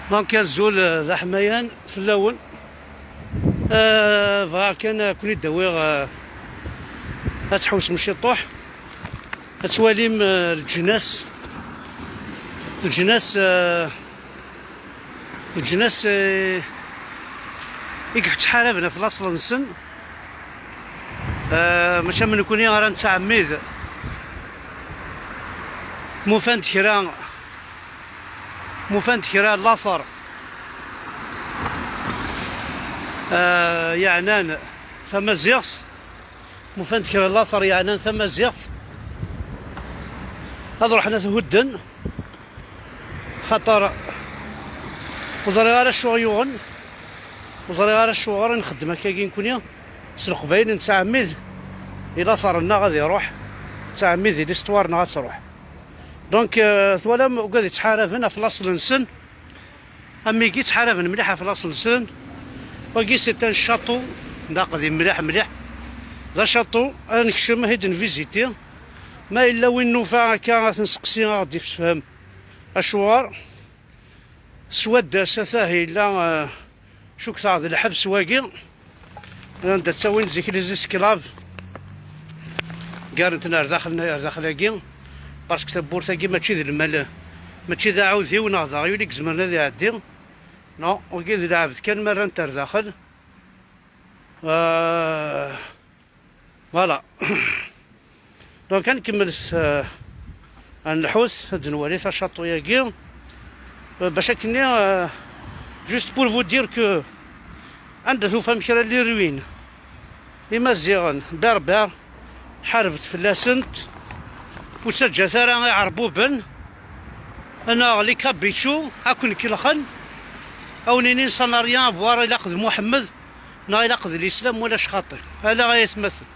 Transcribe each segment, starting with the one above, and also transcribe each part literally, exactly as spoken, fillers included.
Donc, azul, euh, d aḥmayan fell-awen. Euh, bɣiɣ kan ad ken-id-awiɣ, euh, ad tḥewsem ciṭuḥ, ad twalim, euh, leǧnas, leǧnas, euh, leǧnas, euh, i yettḥaraben ɣef laṣel-nsen. Euh, mačči am nekni ara nettɛemmid. Mufan-d kra, mufan-d kra later, euh, yeɛnan tamaziɣt. Mufan-d kra later yeɛnan tamaziɣt, ad ruḥen ad t-hudden, xaṭer ur ẓriɣ ara acu yuɣen, ur ẓriɣ ara acuɣer i nxeddem akkagi nekni s Leqbayel, nettɛemmid i later-nneɣ ad iruḥ, nettɛemmid i l'histoire-nneɣ ad truḥ. Donc, euh, twalam, ugad yettḥaraben ɣef laṣel-nsen, am wigi ttḥaraben mliḥ ɣef laṣel-nsen. Wagi, c'est un château d aqdim mliḥ mliḥ. D acaṭu, ad nekcem, ad d-nvisiti. Ma yella win nufa akka, ad t-nseqsi, ad ɣ-d-ifsefhem acuɣer. S waddas, atah yella, eh, cukteɣ d lḥebs wagi. Anda ttawin zik les esclaves, ggaren-ten ar daxel, ar daxel-agi, parce que tawwurt-agi mačči d lmal, mačči d aɛudiw neɣ d aɣyul i izemren ad iɛeddi. Non, wagi d lɛebd kan ma rran-t ar daxel. Euh, voilà. Donc, ad nkemmel s, euh, ad nlḥut, ad nwali tacaṭu-agi. Euh, bac akkenni, euh, juste pour vous dire que anda tufam kra n les ruines, Imaziɣen, Berber, ḥarbet fell-asent, ur ttaǧǧat ara Iɛerbuben, neɣ les Kabichu, ad ken-kellxen, ad wen-inin ça n'a rien à voir, ilaq d Muḥemmed, neɣ ilaq d Lislam, walac xaṭi. Ala ay atmaten,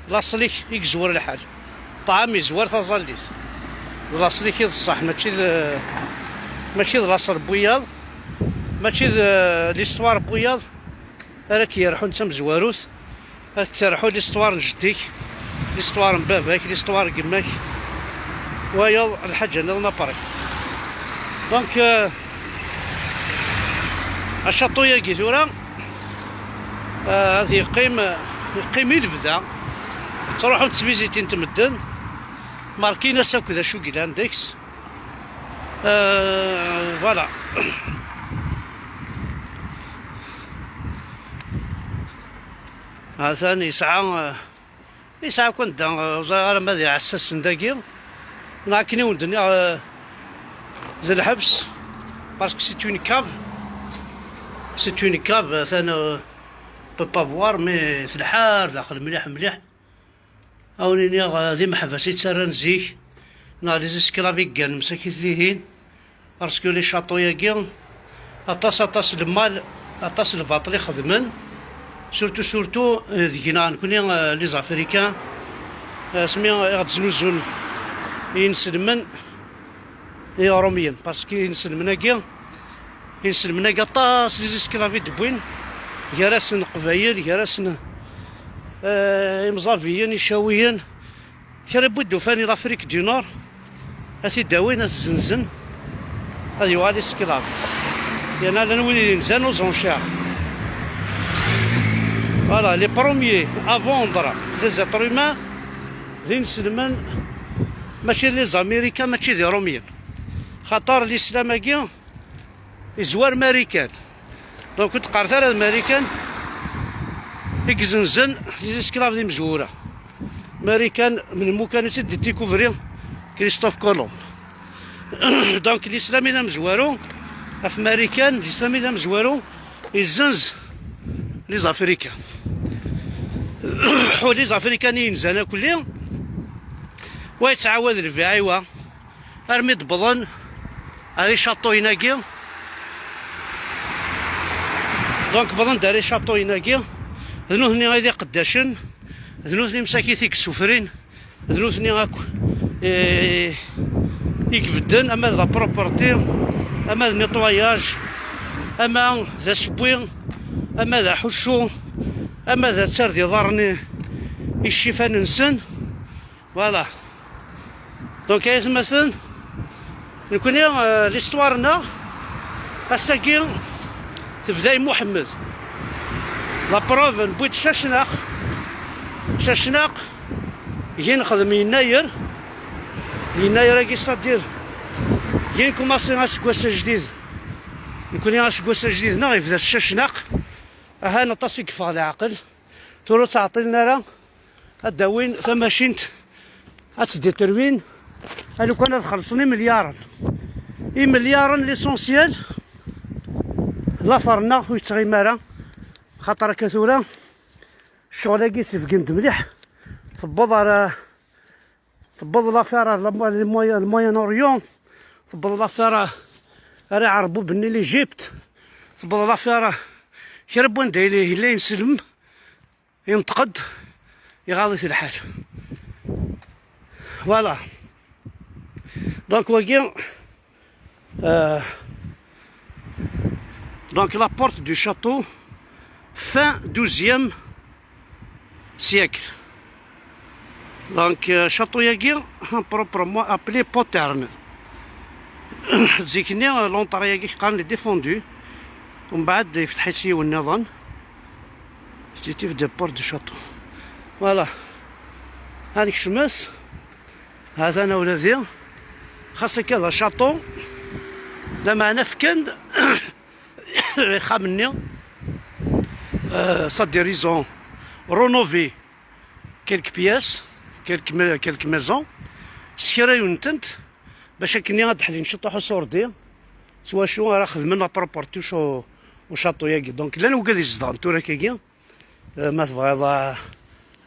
d laṣel-ik i yezwar lḥal. Ṭṭɛam yezwar taẓallit. D laṣel-ik i d ṣṣeḥ, mačči d, mačči d laṣel n wiyaḍ, mačči d, euh, l'histoire n wiyaḍ ara k-yerḥun d tamezwarut, ad k-terḥu l'histoire n jeddi-k, l'histoire n baba-k, l'histoire n yemma-k, wayeḍ lḥaǧa nniḍen après. Donc, euh, acaṭu-yagi tura, euh, ad yeqqim, yeqqim i lebda. Ttruḥun ttbizitint medden, markin-as akk d acu yellan deg-s. Euh, voilà. Atan yesɛa, euh, yesɛa akk anda, euh, ur ẓriɣ ara ma d iɛessasen dagi. Neɣ akken i wen-d-nniɣ, euh, d lḥebs. Parce que c'est une cave. C'est une cave, atan, euh, on peut pas voir, mais telḥa ar daxel mliḥ mliḥ. Ad wen-iniɣ, eh, d imeḥbas i ttarran zik, neɣ les esclaves i yeggan msakit dihin, parce que les châteaux-yagi, aṭas, aṭas n lmal, aṭas n lbaṭel i xedmen, surtout, surtout, eh, deg-neɣ nekni, eh, les Africains, eh, asmi i ɣ-d-znuzun yinselmen, i Iṛumyen, parce que inselmen-agi, inselmen-agi aṭas les esclaves i d-wwin, gar-asen Leqbayel, gar-asen, eh, Imẓabiyen, Icawiyen, kra n wid d-ufan i l'Afrique du Nord, ad t-id-awin, ad t-zzenzen, ad yuɣal esclave. Yerna llan wid yenzan aux enchères. Voilà, les premiers à vendre les êtres humains, d inselmen, mačči d les Américains, mačči d Iṛumyen. Xaṭer lislam-agi izwar Marikan. Donc, ur d-qqaret ara d Marikan i izenzen les esclaves d imezwura. Marikan, melmi kan i tt-id-découvrir, Christophe Colomb. Donc, l'islam d amezwaru ɣef Marikan, l'islam d amezwaru yezzenz les Africains. Ḥu les Africains i yenzan akkelli, wa yettɛawad lbiɛa i wa, armi d-wwḍen ar icaṭuyen-agi. Donc, wwḍen-d ar icaṭuyen-agi, d nutni ay d iqeddacen, d nutni msakit i yessufrin, d nutni akk, eh, i ibedden, ama d la propreté, ama d nettoyage, ama d asewwi, ama d aḥuccu, ama d attar d iḍarren i, i ccifan-nsen. Voilà. Donc, ay atmaten, nekkni, euh, l'histoire-nneɣ, ass-agi, tebda i Muḥemmed. La preuve, newwi-d Cacnaq. Cacnaq, gin nexdem yennayer. Yennayer-agi, c'est-à-dire, gin nkumaṣi aseggas ajdid. Nekkni aseggas ajdid-nneɣ yebda s Cacnaq. Ahan aṭas i yeffeɣ leɛqel. Tura ur ttɛeṭṭilen ara ad d-awin tamacint, ad tt-détruin, a lukan ad xellṣen imelyaṛen. Imelyaṛen, l'essentiel, later-nneɣ ur yettɣimi ara, xaṭer akka tura ccɣel-agi sbeggen-d mliḥ, tewweḍ ar, tewweḍ l'affaire ar le Moyen, le Moyen-Orient, tewweḍ l'affaire ar, ar Iɛerbuben-nni l'Égypte, tewweḍ l'affaire kra n wanda yella, yella ineslem, yenṭeq-d, iɣaḍ-it lḥal. Voilà. Donc, wagi, euh, donc, la porte du château, fin douzième siècle. Donc, euh, château-agi, hein, proprement appelé Poterne. Zik-nni, euh, l'entrée-agi qqaren les défendus. Umbeɛd yefteḥ-itt yiwen nniḍen. C'était de porte du château. Voilà. Ad nekcem-as. Hatan a wladi. Xas akka d acaṭu. Lameɛna fkan-d ixxamen-nni. Euh, c'est-à-dire, ils ont rénové quelques pièces, quelques ma-, quelques maisons. Skrayen-tent bac akken ad d-ḥlin ciṭuḥ usurdi. S wacu ara xedmen la propreté u, u château-agi. Donc, llan wigad izedɣen tura akkagi. Euh, ma tebɣiḍ, euh,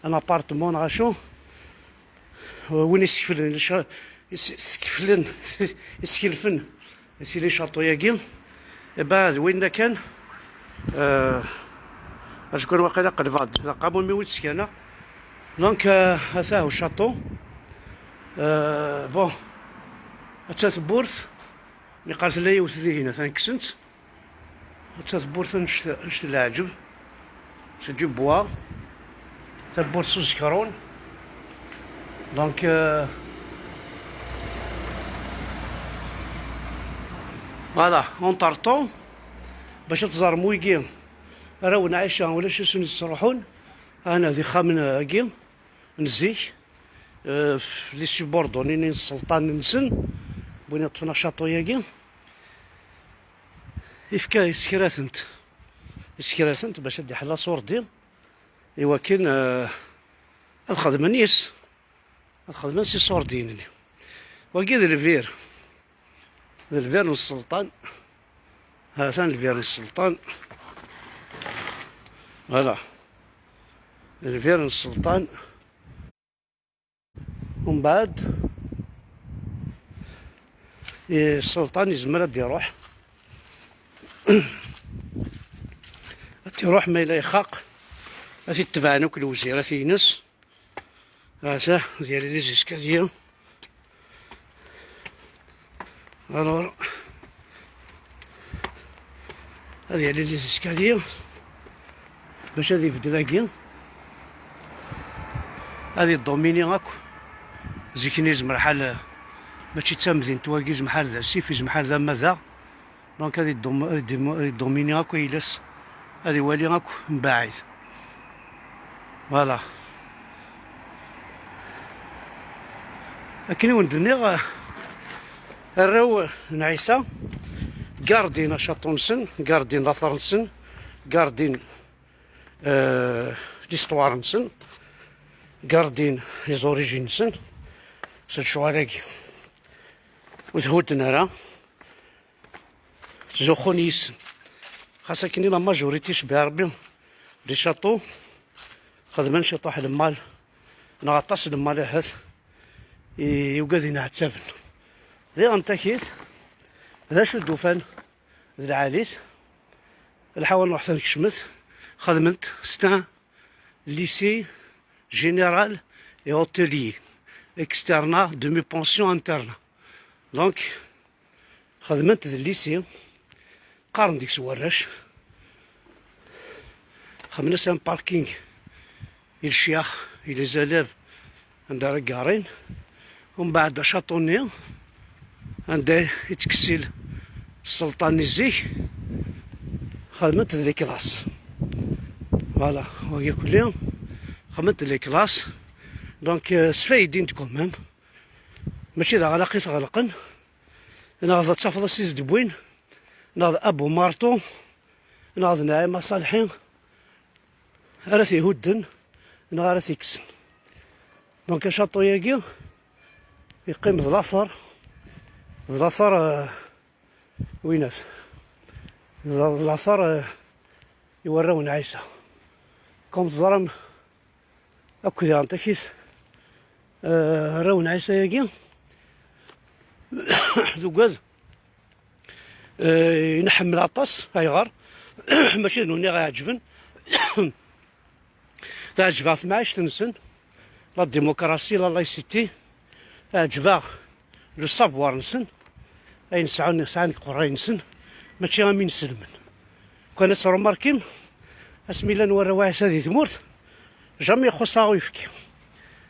un appartement neɣ acu, euh, win iskeflen, ica-, is-, iskeflen, iskelfen si les châteaux-agi, eh ben, d winna kan, euh, azekka waqila qelbeɣ-d, d aqamum-iw i d-skaneɣ. Donc, euh, ata u château. Euh, bon, atta tewwurt, mi qqar tella yiwet dihin, atan kksen-tt. Atta tewwurt annect, annect n leɛǧeb. C'est du bois. Tawwurt s uẓekṛun. Donc, euh, voilà, entre-temps, bac ad teẓrem wigi, arraw n Ɛica, ulac acu i s-ittruḥun, ana d ixxamen-agi n zik, euh, les subordonnés n sselṭan-nsen, win iṭṭfen acaṭu-agi. Ifka, isekra-tent. Isekra-tent bac ad d-iḥell aṣurdi, i wakken, eh, ad xedmen yis, ad xedmen s iṣurdiyen-nni. Wagi d lbir. D lbir n sselṭan. Hatan lbir n sselṭan. Voilà. D lbir n sselṭan. Umbeɛd, eh, sselṭan yezmer ad d-iruḥ. Ad d-iruḥ ma yella ixaq. Ad t-id-tebɛen akk lewzirat-ines. Ata, ad yali les escaliers. Alors, ad yali les escaliers bac ad ibedd dagi, ad idomini akk. Zik-nni yezmer ḥal, mačči d tamdint wagi, yezmer ḥal d asif, yezmer ḥal d amadaɣ. Donc ad idom-, ad idom-, ad idomini akk ayla-s, ad iwali akk mbaɛid. Voilà. Akken i wen-d-nniɣ, arraw n Ɛisa gardin acaṭu-nsen, gardin later-nsen, gardin, euh, l'histoire-nsen, gardin les origines-nsen, s lecɣal-agi. ur t-hudden ara, ttzuxxun yis-sen. Xas akken i la majorité, cebbiɛ Rebbi, di châteaux, xedmen ciṭuḥ lemmal, neɣ aṭas lemmal ahat, i ugad inɛettaben. Diɣen takit, d acu d-ufan d lɛali-t, lḥawa nruḥ ad ten-kecmet, xedmen-t, c'est un lycée général et hôtelier, externat, demi-pension, internat. Donc, xedmen-t d lycée, qqaren deg-s warrac, xedmen-as un parking i lecyax, i les élèves, anda ara ggarin, umbeɛd acatu-nni, anda i ttkessil sselṭan-nni zik, xedmen-t d les classes. Voilà, wagi kulli, xedmen-t d les classes. Donc, euh, sfaydin-t quand même. Mačči d aɣlaq i t-ɣelqen, neɣ d ad tafeḍ a s-is-d-wwin, neɣ d Abu Martu, neɣ d Naɛima Ṣalḥi, ara t-ihudden, neɣ ara t-ikksen. Donc, acatu-yagi yeqqim d later, d later, euh, winat, d, d later, euh, i warraw n Ɛisa. Comme teẓram, akk diɣen takit, euh, arraw n Ɛisa-yagi, d ugad, euh, i nḥemmel aṭas. Ayɣer? Mačči d nuni ɣ-iɛeǧben. Teɛǧeb-aɣ temɛict-nsen, la démocratie, la laïcité, teɛǧeb-aɣ le savoir-nsen, ayen sɛan, sɛan iqerray-nsen, mačči am inselmen. Kan ad tṛumarkim, asmi llan warraw Ɛisa di tmurt, jamais ixuṣṣ-aɣ uyefki.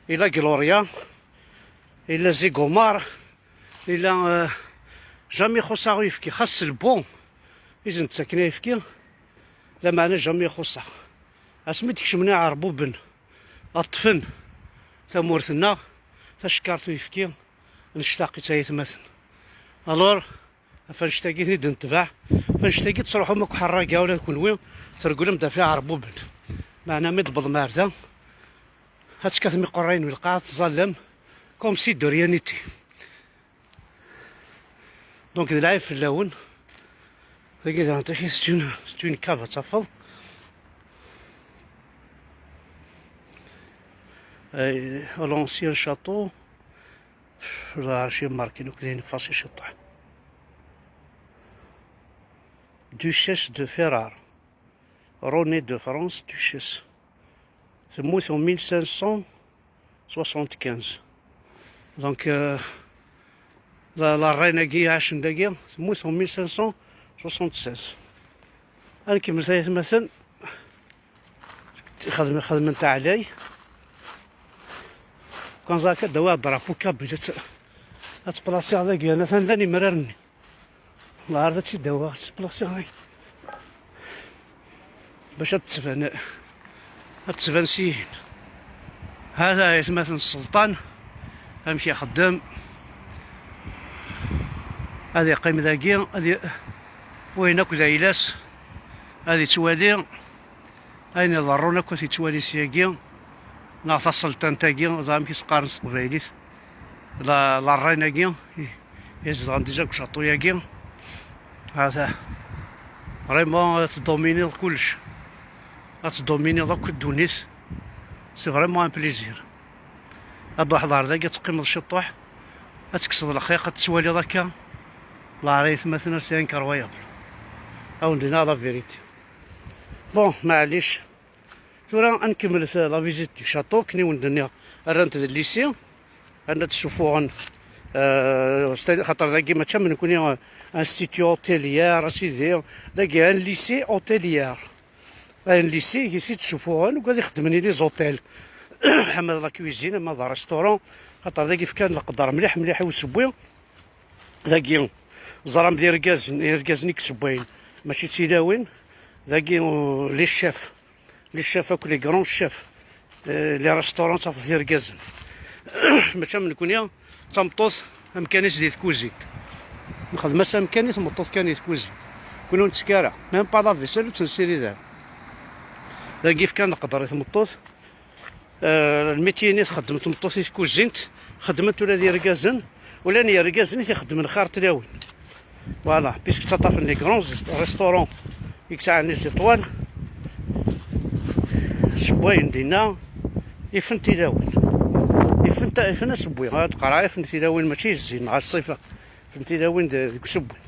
Illa Gloria, illa Zigomar, illa, euh, jamais ixuṣṣ-aɣ uyefki, xas s lbu i sen-d-ttaken ayefki, lameɛna jamais ixuṣṣ-aɣ. Asmi d-kecmen iɛerbuben, ad ṭṭfen tamurt-nneɣ, tacekkart uyefki, nectaq-itt ay atmaten. Alors, ɣef annect-agi i ten-id-netbeɛ, ɣef annect-agi tettruḥum akk ḥerraga ula d kunwi, treglem-d ɣef iɛerbuben. Meɛna mi d-tewwḍem ar da, ad tekkatem iqerrayen wi lqaɛa, teẓẓallem, comme si de rien n'était. Donc, d lɛib fell-awen. Tagi daɣen, tagi, c'est une, c'est une cave, ad tafeḍ. Euh, l'ancien château, la archive marquée, donc, il y a une face château. Duchesse de Ferrare. René de France, duchesse. Temmut en mille cinq cent soixante-quinze. Donc, euh, la, la reine-agi iɛacen dagi, temmut en mille cinq cent soixante-seize. Ad nkemmel tayetmaten, xedmen, xedmen taɛlay. Kan ẓer akka, d-awiɣ drapeau kabyle, ad t-, ad t-plasiɣ dagi, atan llan imrar-nni. Lɛerḍ ad tt-id-awiɣ, ad tt-plasiɣ dagi. Bac ad tettban, ad tettban s yihin. Hata aytmaten n sselṭan, amek ixeddem. Ad iqqim dagi, ad i-, wayen akk d ayla-s, ad ittwali. Ayen iḍerrun akk ad t-ittwali syagi, neɣ taselṭant-agi, ẓer amek i s-qqaren s teqbaylit, la, la reine-agi, i, i zedɣen déjà deg ucaṭu-yagi. Hata, vraiment, ad tdominiḍ kullec. Ad tdominiḍ akk ddunit. C'est vraiment un plaisir. Ad d-truḥeḍ ɣer dagi, ad teqqimeḍ ciṭuḥ, ad tekkseḍ lxiq, ad tettwaliḍ akka. La reine, aytmaten, c'est incroyable. Ad wen-d-iniɣ la vérité. Bon, maɛlic. Tura ad nkemmel la visite du château, akken i wen-d-nniɣ, rran-t d lycée, rran-t ad d-ssufuɣen, euh, xaṭer dagi mačči am nekni, euh, institut hôtelier, a sidi, dagi un lycée hôtelier. Un lycée, ici d-ssufuɣen, ugad ixeddmen i les hôtels. Ama d la cuisine, ama d restaurant, xaṭer dagi fkan leqder mliḥ, mliḥ i usewwi. Dagi, ẓram d irgazen, irgazen i yessewwayen, mačči d tilawin. Dagi, euh, les chefs, les chefs akk, les grands chefs, euh, les restaurants, tafeḍ d irgazen. Mačči am nekni, d tameṭṭut, amkan-is di tkuzint. Nxedm-as amkan i tmeṭṭut kan di tkuzint. Nekni ur nettekk ara, même pas la vaisselle ur tt-nessirid ara. Dagi fkan leqder i tmeṭṭut. Euh, lmitiyen i txeddem tmeṭṭut i tkuzint, xeddment ula d irgazen, Ula n yergazen i t-ixeddmen xir tlawin. Voilà, puisque ttaṭṭafen les grands restaurants i yesɛan les étoiles, ssewwayen dinna, ifen tilawin. Ifen ta-, ifen asewwi, ad qqareɣ ifen tilawin, mačči yezzin ɣer ṣṣifa. Ifen tilawin de-, deg usewwi.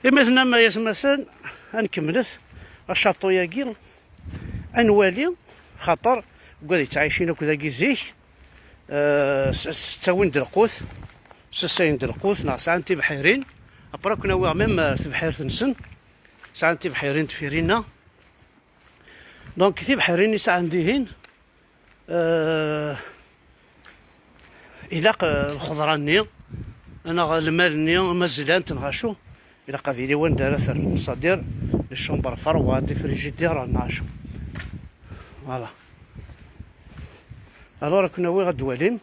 Imi tennam ay atmaten, ad nkemmlet acaṭu-yagi, ad nwali, xaṭer wigad yettɛicin akk dagi zik, eh, s-, s-, ttawin-d lqut, ssasayen-d lqut, neɣ sɛan tibḥirin. Après, ad ken-awiɣ même, eh, tibḥirt-nsen, sɛan tibḥirin deffir-inna. Donc, tibḥirin i sɛan dihin, eh, ilaq, eh, lxeḍra-nni, neɣ lmal-nni, ma zlant, neɣ acu, ilaq ad yili wanda ara terrem, c'est-à-dire les chambres froides, les frigidaires, neɣ acu. Voilà. Alors, ad ken-awiɣ ad d-twalim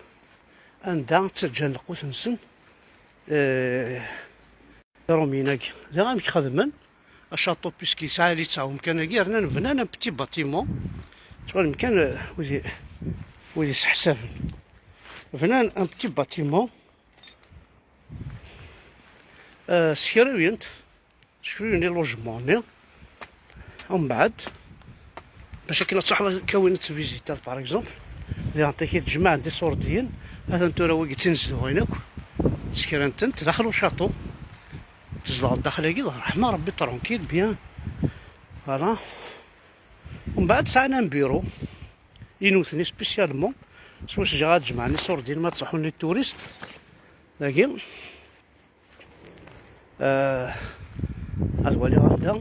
anda ttaǧǧan lqut-nsen, eh, Iṛumyen-agi. Diɣ amek xedmen acaṭu, puisque yesɛa littseɛ umkan-agi, rnan bnan un petit bâtiment. Ttwal mkan, eh, wid i-, wid iseḥsaben. Bnan un petit bâtiment. Eh, ssekriwen-t, ssekriwen i logement-nni. Umbeɛd, bac akken ad truḥeḍ ad k-awin ad tvisiteḍ, par exemple, diɣen taki tejmaɛen-d iṣurdiyen, atan tura wigi d tinezduɣin akk, ssekrant-tent daxel ucaṭu. Tzedɣeḍ daxel-agi d ṛṛeḥma, Ṛebbi tranquille, bien. Voilà. Umbeɛd sɛan un bureau i nutni spécialement, s wacu ad jemɛen iṣurdiyen ma ttruḥun les touristes dagi. Euh, ad waliɣ anda,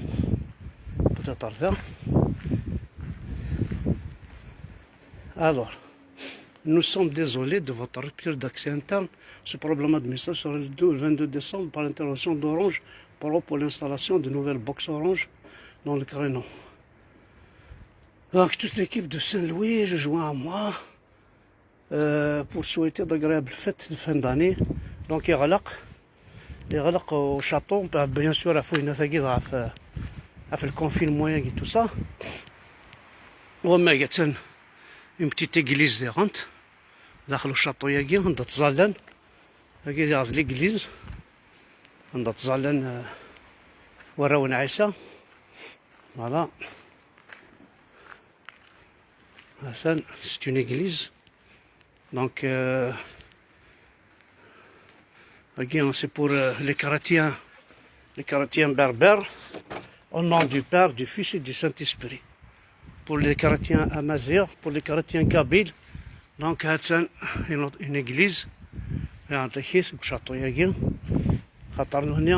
peut-être da. Alors, nous sommes désolés de votre rupture d'accès interne. Ce problème administratif sera réglé le vingt-deux décembre par l'intervention d'Orange Pro pour l'installation de nouvelles box Orange dans le créneau. Donc, toute l'équipe de Saint-Louis, je joins à moi. Euh, pour souhaiter d'agréables fêtes de fin d'année. Donc, yeɣleq, yeɣleq ucaṭu, bien sûr, ɣef winnat-agi ɣef, ɣef le confinement-agi, tout ça. Wamma attan une petite église diɣen daxel ucaṭu-agi, anda ttẓallan. Agi diɣ d l'église, anda ttẓallan, euh, warraw n Ɛisa. Voilà. Atan, c'est une église. Donc, euh, again, c'est pour, euh, les chrétiens, les chrétiens berbères, au nom du Père, du Fils et du Saint-Esprit. Pour les chrétiens amaziɣ, pour les chrétiens kabyles, donc, atan une, une église, et en fait, c'est le château, xaṭer nutni,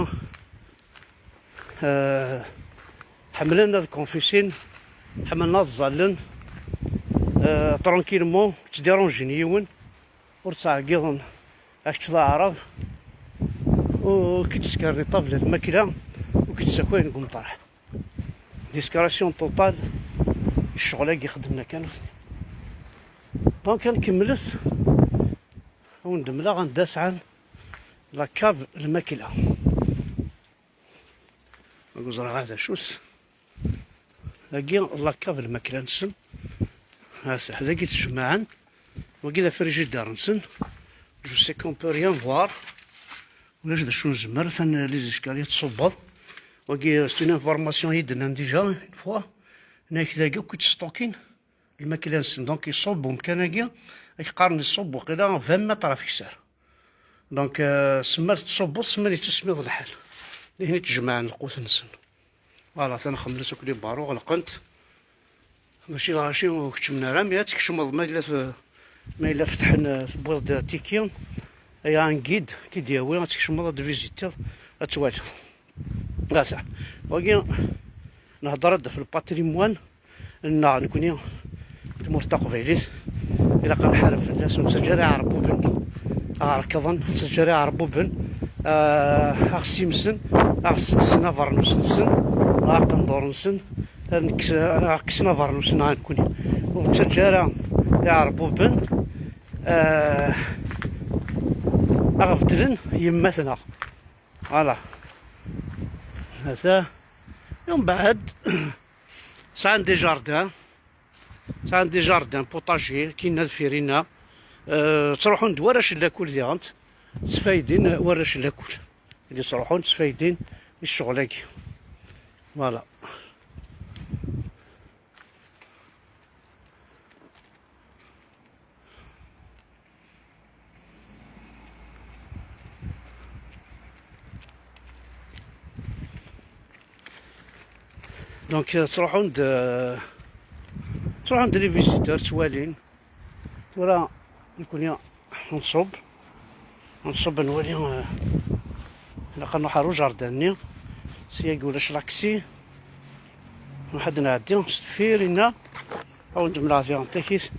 euh, ḥemmlen ad confessin, ḥemmlen ad ẓallen, euh, tranquillement, ur ttdiranjin yiwen, ur ttɛeggiḍen, a kečč d aɛrab, ur k-id-skarni ṭṭabla n lmakla, ur k-id-ssakayen deg umeṭreḥ. Discrétion totale, ccɣel-agi xeddmen akka nutni. Donc, ad nkemmlet, ad wen-d-mleɣ anda sɛan la cave lmakla. Ur ẓriɣ ara d acu-t. Dagi, la cave lmakla-nsen. Ha-t-a, dagi ttjemɛen. Wagi d afrijider-nsen. Je sais qu'on peut rien voir. Ulac d acu nezmer, atan les escaliers, tṣubbeḍ. Wagi, c'est une information i d-nnan déjà, une fois. Nnan-ak dagi akk i ttseṭṭukin lmakla-nsen. Donc, iṣubb umkan-agi, ak qqaren iṣubb waqila vingt mètres ɣef kser. Donc, euh, semma tettṣubbeḍ, semma yettismiḍ lḥal. Dihin i ttjemɛen lqut-nsen. Voilà, atan xemmen-as akk les barreaux, ɣelqen-t. Mačči lɣaci ur keččmen ara, mi ad tkecmeḍ, ma yella f-, ma yella fetḥen, euh, tewwiḍ-d tiki, ay un guide ki d-yawi, ad tkecmeḍ, ad d-visitiḍ, ad twaliḍ. Asa, wagi, nehder-d ɣef le patrimoine nneɣ nekni, tmurt taqbaylit, ilaq ad nḥareb fell-as, ur nettaǧǧa ara iɛerbuben ad ɣ-rekḍen, ur nettaǧǧa ara iɛerbuben, ah, ad ɣ-ssimsen, ad ɣ-sselsen abernus-nsen, neɣ aqendur-nsen, ad nekkes, ad ɣ-kksen abernus-nneɣ nekni. Ur nettaǧǧa ara iɛerbuben, ah, ad ɣ-beddlen yemma-tneɣ. Voilà. Ata. Umbeɛd, sɛan des jardins. Sɛan des jardins potagers, kinna deffir-inna. Euh, ttruḥun-d warrac n lakul diɣen. ttfaydin warrac lakul. I d-ittruḥun ttfaydin i ccɣel-agi. Voilà. Donc, euh, ttruḥun-d, euh, ttruḥun-d les visiteurs, ttwalin. Tura, nekni, nṣubb. Nṣubb, nwali, euh, ilaq ad nruḥ ar ujardin-nni. Syagi ulac laksi. Nruḥ ad nɛeddi s deffir-inna. Ad wen-d-mleɣ diɣen takit.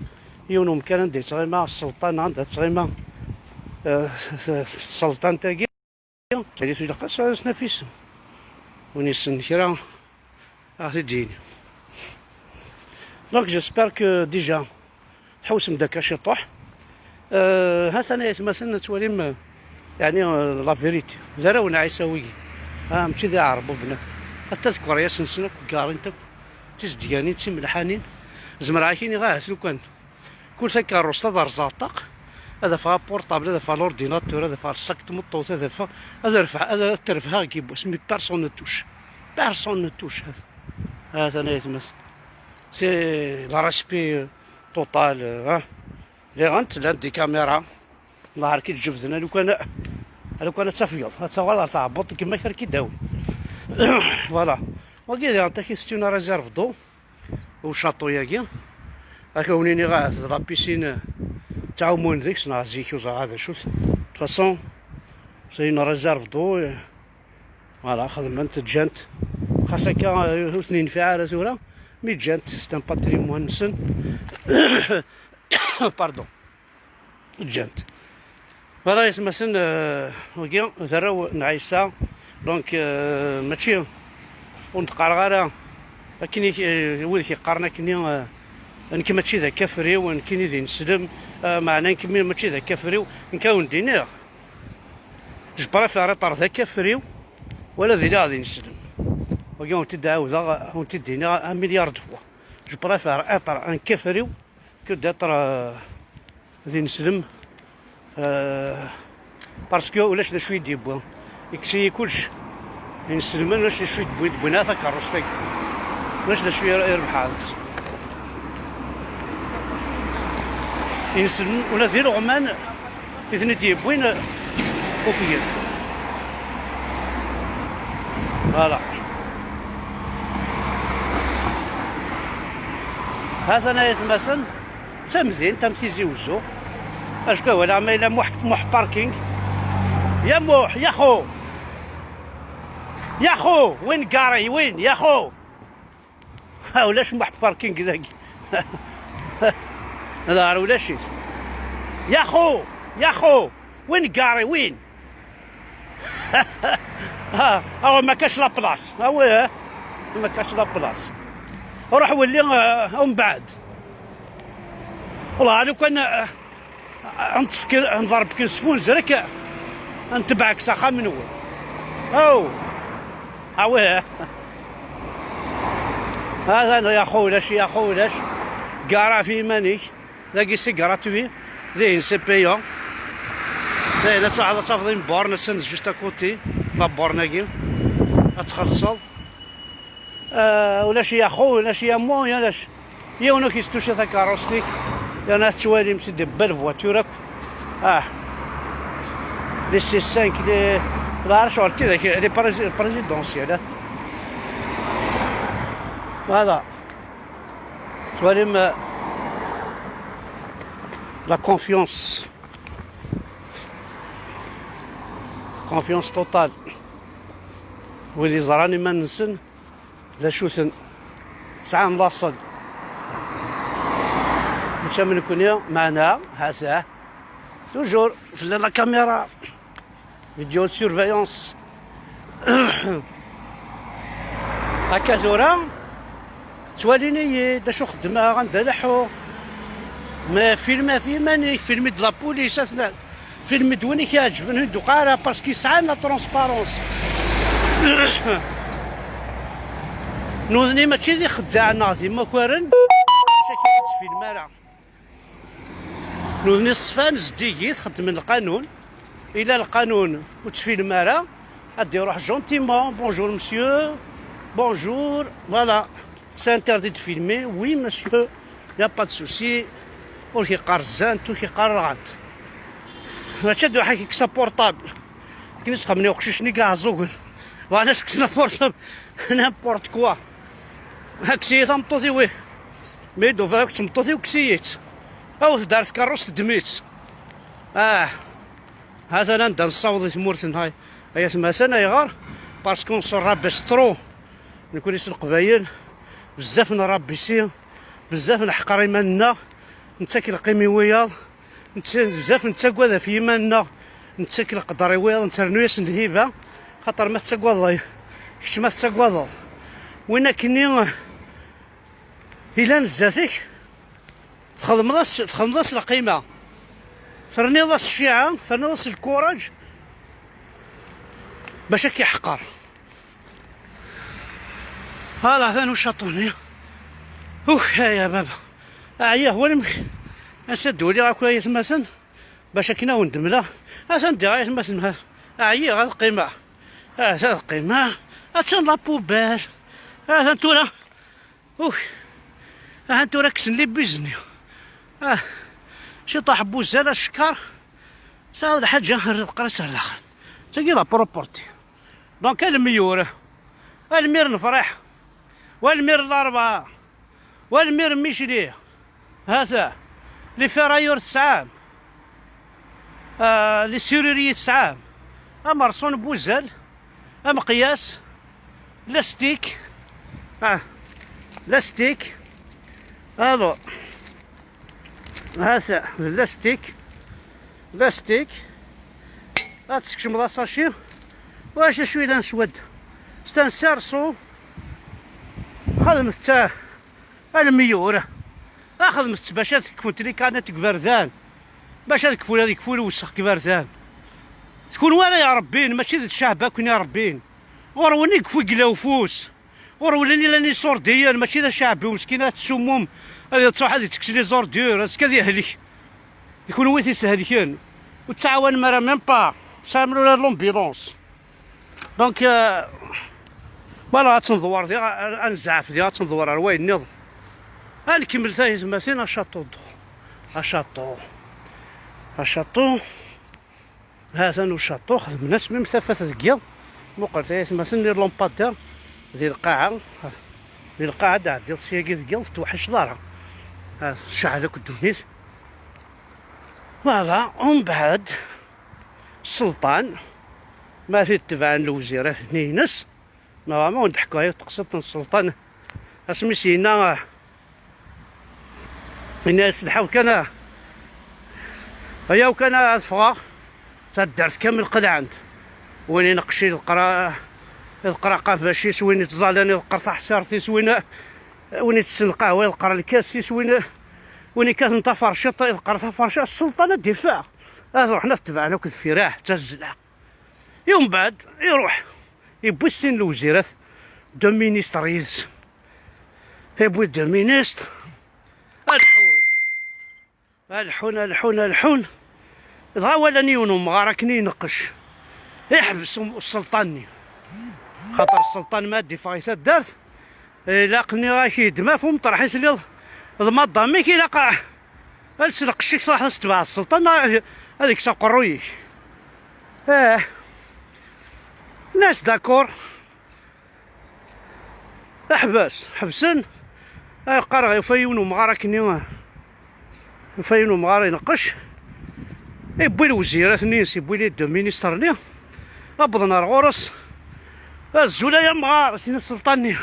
Yiwen umkan anda yettɣima sselṭan, anda tettɣima, euh, s-, s-, tselṭant-agi. Tili ilaq ad s-, ad s-naf isem. Win yessen kra, ad ɣ-t-id-yini. Donc, j'espère que déjà tḥewsem-d akka ciṭuḥ. Euh, ha-t-an ay atmaten ad twalim, euh, yeɛni, euh, la vérité. D arraw n Ɛisa wigi. Ah, mačči d iɛerbuben akk. Hatta tkeryas-nsen akk, ggarin-t akk. D tizedganin, d timelḥanin. Zemreɣ ad ak-iniɣ ahat lukan kul takeṛṛust ad rẓeɣ ṭṭaq, ad afeɣ apurṭabl, ad afeɣ l'ordinateur, ad afeɣ lsak n tmeṭṭut, ad afeɣ, ad rfeɣ, ad, ad t-rebḥeɣ deg yiwwas, mais personne ne touche. Personne ne touche. Hat-, ha-t-an ay atmaten. C'est le respect total, euh, hein. Lliɣ-nt, llant des caméras. Nehher ki d-jebden, a lukan, a lukan ad tafgeḍ, ad taɣal ar tɛebbuḍt n gma-k ara k-id-awi. Voilà. Wagi diɣen takit c'est une réserve d'eau, u château-yagi. Ad ak-awen-iniɣ ahat d la piscine ttɛumun deg-s neɣ zik ur ẓriɣ d acu-t. De toute façon, c'est une réserve d'eau, euh, voilà, xedment, ǧǧant. Xas akka, euh, ur ten-yenfiɛ ara tura, mi ǧǧant, c'est un patrimoine-nsen. Pardon. Ǧǧant. Voilà, ay atmaten, euh, wagi d arraw n Ɛisa. Donc, euh, mačči, ur n-d-qqareɣ ara akken i, euh, wid k-yeqqaren akkenni, euh, nekk mačči d akafriw, nekkini d ineslem, euh, meɛna nekk mi-, mačči d akafriw, nekk ad wen-d-iniɣ. Je préfère être d akafriw, wala ad iliɣ d ineslem. Wagi ad wen-t-id-ɛawdeɣ, ad wen-t-id-iniɣ un milliard de fois. Je préfère être un kafriw que d'être, euh, d ineslem, euh, parce que ulac d acu i d-yewwi. Yekkes-iyi kullec. Ineslemen ulac d acu i d-wwin, wwin ara takeṛṛust-agi. Ulac d acu i, i rebḥeɣ deg-s. Ineslemen ula d ileɣman i ten-id-yewwin, ufgen. Voilà. Ha-t-an ay atmaten, d tamdint am Tizi Wezzu. Acku wala ma yella Muḥ, Muḥ parking. Ya Muḥ, yaxu! Yaxu! Win gari, win, yaxu! Ha, ulac Muḥ parking dagi. Lar ulac-it. Yaxu! Yaxu! Win gari, win! Ah, ah, ma kač la place. Ah ouais, hein. Ma kač la place. Ruḥ weli, ah, umbeɛd. Wallah, lukan, ah, ah, nṭef kan, nḍerb kan s funzrek, ah, ntebaɛek s axxam-nwen. Oh. Ah ouais, hein. Hada ya xo ulac, ya xo ulac. Gara fi iman-ik. Dagi c'est gratuit, dihin c'est payant. Dayen ad taɣeḍ ad tafeḍ une borne, attan juste à côté, la borne-agi. Ad txellṣeḍ. Ah, ulac ya xo, ulac ya mo, ulac. Yiwen ur k-yestuca takeṛṛust-ik. Yerna ad tettwalim c'est des belles voitures akk. Ah. Les C cinq, les, la ɣer ccɣel tidak, les prési-, présidentielles, hein. Voilà. Tettwalim, euh, la confiance. Confiance totale. Wid yeẓran iman-nsen d acu-ten. Sɛan laṣel. Mačči am nekni, meɛna, ha-t-ah. Toujours, tella la caméra. Vidéo de surveillance. Akka tura, ttwalin-iyi-d acu xeddmeɣ, anda leḥḥuɣ. Ma filmi ɣef yiman-ik, filmi-d la police, atnan. Filmi-d win i k-iɛeǧben, ur d-tuqa ara, parce que sɛan la transparence. Nudni mačči d ixeddaɛen neɣ d imakaren, maca ur ttfilm ara. Nudni ṣfan, zeddigit, xeddmen lqanun. Il a le qanun, ur ttfilm ara, ad iruḥ gentiment, bonjour monsieur, bonjour, voilà. C'est interdit de filmer, oui monsieur, il n'y a pas de souci. Ur k-iqqar zzant, ur k-iqqar rɣant. Mačči ad iruḥ ad k-ikkes aportable. Akken i ttxemnin uqcic-nni kra ɛeẓẓugen. Bɣan ad s-kksen aportable. N'importe quoi. Kkes-iyi tameṭṭut-iw. Mi d-ufiɣ akk d tmeṭṭut-iw, kkes-iyi-tt. Awet-d ar tkerrust, ddem-itt. Ah. Ha-t-an anda nessaweḍ i tmurt-nneɣ, ay atmaten. Ayɣer? Parce qu'on se rabaisse trop. Nekkni s Leqbayel, bezzaf n rabisi, bezzaf neḥqer iman-nneɣ, nettak lqim i wiyaḍ, netta-, bezzaf nettagad ɣef yiman-nneɣ, nettak leqder i wiyaḍ, netternu-yasen lhiba, xaṭer ma tettagadeḍ, kečč ma tettagadeḍ win akkenni ilan zdat-k, txedmeḍ-as, txedmeḍ-as lqima, terniḍ-as cciɛa, terniḍ-as lkuraǧ bac ad k-iḥqer. Hala atan ucaṭu-nni. Uh, ya baba. Ɛyiɣ, walamek. Ass-a d-uliɣ akk ay atmaten, bac akken ad wen-d-mleɣ. Atan diɣ ay atmaten, ha. Ɛyiɣ, ad qqimeɣ. Ah, ad qqimeɣ. Attan la poubelle. Atan tura. Uh. Ahan tura kksen les buses-nni. Ah. Ciṭuḥ n wuzzal, acekkeṛ. Tesɛiḍ lḥaǧa, err lqaṛa-s ar daxel. Tagi la propreté. Donc, a lemyur, a lmir n Lefriḥ, wa lmir n Larebɛa, wa lmir n Micli, ha-t-a, les ferrailleurs tesɛam, ah, les serruriers tesɛam, amerṣun n wuzzal, ameqyas, lastik, ah, lastik, alors, ha-t-a, d lastik, lastik, ad teskecmeḍ asaci, wac acu yellan s wadda. C'est un cerceau. Xedmet-tt a lemyur. A xedmet-tt bac ad kfunt likanat deg iberdan. Bac ad kfun, ad kfun lewsex deg iberdan. D kunwi ara irebbin, mačči d ccɛeb akk i irebbin. Ɣur-wen i yeffi yella ufus. Ur wlin i lan iṣurdiyen, mačči d aceɛbi umeskin ad tsummum, ad iruḥ ad itekkes les ordures, azekka ad yehlek. D kunwi i t-ishelken. Ur tettɛawanem ara même pas. Tesɛam ula d l'ambulance. Donc, euh, voilà, ad tenḍwer diɣ, ad nezɛef diɣ, ad tenḍwer ar wayen nniḍen. Ad nkemmel tayetmatin, acaṭu. Acaṭu. Acaṭu. Ha-t-an ucaṭu, xedmen-as même tafat deg yiḍ. Muqlet ay atmaten, les lampadaires di lqaɛa, di lqaɛa ad tɛeddiḍ syagi deg yiḍ, ur tettweḥḥiceḍ ara. Ha, tceɛl akk ddunit. Voilà, umbeɛd, sselṭan, ma t-id-tebɛen lewzirat-nni-ines, Normalement, ur d-ḥekkuɣ ara teqsiṭ n sselṭan. Asmi s-yenna, ah, yenna-yas: "Lḥaw kan, ah, ayaw kan ad ffɣeɣ." Taddart kamel qelɛent. Win ineqqec iḍeqqer, iḍeqqer aqabac-is, win ittẓalan iḍeqqer taḥṣirt-is, win, win itessen lqahwa iḍeqqer lkas-is, win, win ikkaten taferciṭ iḍeqqer taferciṭ. Sselṭan ad d-iffeɣ. Ad ruḥen ad t-tebɛen akk deffir, ah, d tazzla. I umbeɛd, iruḥ, iwwi sin lewzirat, deux ministres yid-s. Iwwi deux ministres, ad ḥun. Ad ḥun, ad ḥun, ad ḥun. Dɣa walan yiwen umɣar akken i ineqqec. Iḥbes um-, sselṭan-nni. Xaṭer sselṭan ma ad d-iffeɣ i taddart, ilaq nniɣ-ak yeddem af umeṭreḥ i telliḍ d madam-ik, ilaq a-, ad s-lqecc-ik, truḥ ad s-tebɛeḍ sselṭan, ad, ad ikkes aqerruy-ik. Eh. Nnan-as d'accord. Aḥbas, ḥebsen. Ay qqareɣ, yufa yiwen umɣar akkenni, yufa yiwen umɣar ineqqec. Iwwi lewzirat-nni-ines, iwwi les deux ministres-nni. Wwḍen ar ɣur-s. "Azul ay amɣar," as-yenna sselṭan-nni.